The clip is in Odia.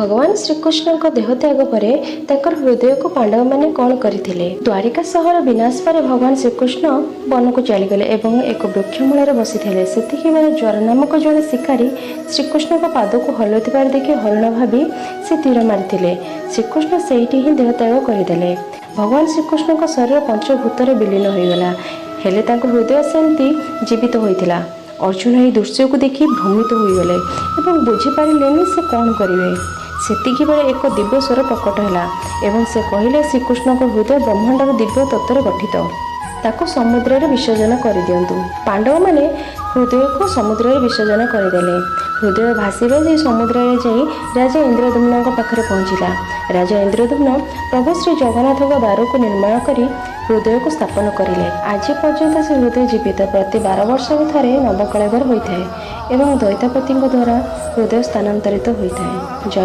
ଭଗବାନ ଶ୍ରୀକୃଷ୍ଣଙ୍କ ଦେହତ୍ୟାଗ ପରେ ତାଙ୍କର ହୃଦୟକୁ ପାଣ୍ଡବମାନେ କ'ଣ କରିଥିଲେ? ଦ୍ୱାରିକା ସହର ବିନାଶ ପରେ ଭଗବାନ ଶ୍ରୀକୃଷ୍ଣ ବନକୁ ଚାଲିଗଲେ ଏବଂ ଏକ ବୃକ୍ଷ ମୂଳରେ ବସିଥିଲେ। ସେତିକି ବେଳେ ଜ୍ୱର ନାମକ ଜଣେ ଶିକାରୀ ଶ୍ରୀକୃଷ୍ଣଙ୍କ ପାଦକୁ ହଲୁଥିବାର ଦେଖି ହରିଣ ଭାବି ସେ ତୀର ମାରିଥିଲେ। ଶ୍ରୀକୃଷ୍ଣ ସେଇଠି ହିଁ ଦେହତ୍ୟାଗ କରିଦେଲେ। ଭଗବାନ ଶ୍ରୀକୃଷ୍ଣଙ୍କ ଶରୀର ପଞ୍ଚଭୂତରେ ବିଲୀନ ହୋଇଗଲା, ହେଲେ ତାଙ୍କ ହୃଦୟ ସେମିତି ଜୀବିତ ହୋଇଥିଲା। ଅର୍ଜୁନ ଏହି ଦୃଶ୍ୟକୁ ଦେଖି ଭ୍ରମିତ ହୋଇଗଲେ ଏବଂ ବୁଝିପାରିଲେନି ସେ କ'ଣ କରିବେ। ସେତିକି ବେଳେ ଏକ ଦିବ୍ୟ ସ୍ୱର ପ୍ରକଟ ହେଲା ଏବଂ ସେ କହିଲେ, ଶ୍ରୀକୃଷ୍ଣଙ୍କ ହୃଦୟ ବ୍ରହ୍ମାଣ୍ଡର ଦିବ୍ୟ ତତ୍ତ୍ୱରେ ଗଠିତ, ତାକୁ ସମୁଦ୍ରରେ ବିସର୍ଜନ କରିଦିଅନ୍ତୁ। ପାଣ୍ଡବମାନେ ହୃଦୟକୁ ସମୁଦ୍ରରେ ବିସର୍ଜନ କରିଦେଲେ। ହୃଦୟ ଭାସି ଭାସି ସମୁଦ୍ରରେ ଯାଇ ରାଜା ଇନ୍ଦ୍ରଦ୍ୟୁମ୍ନଙ୍କ ପାଖରେ ପହଞ୍ଚିଲା। ରାଜା ଇନ୍ଦ୍ରଦ୍ୟୁମ୍ନ ପ୍ରଭୁ ଶ୍ରୀ ଜଗନ୍ନାଥଙ୍କ ଦାରୁକୁ ନିର୍ମାଣ କରି ହୃଦୟକୁ ସ୍ଥାପନ କରିଲେ। ଆଜି ପର୍ଯ୍ୟନ୍ତ ସେ ହୃଦୟ ଜୀବିତ। ପ୍ରତି 12 ବର୍ଷକୁ ଥରେ ନବକଳେବର ହୋଇଥାଏ ଏବଂ ଦୈତାପତିଙ୍କ ଦ୍ୱାରା ହୃଦୟ ସ୍ଥାନାନ୍ତରିତ ହୋଇଥାଏ। ଜୟ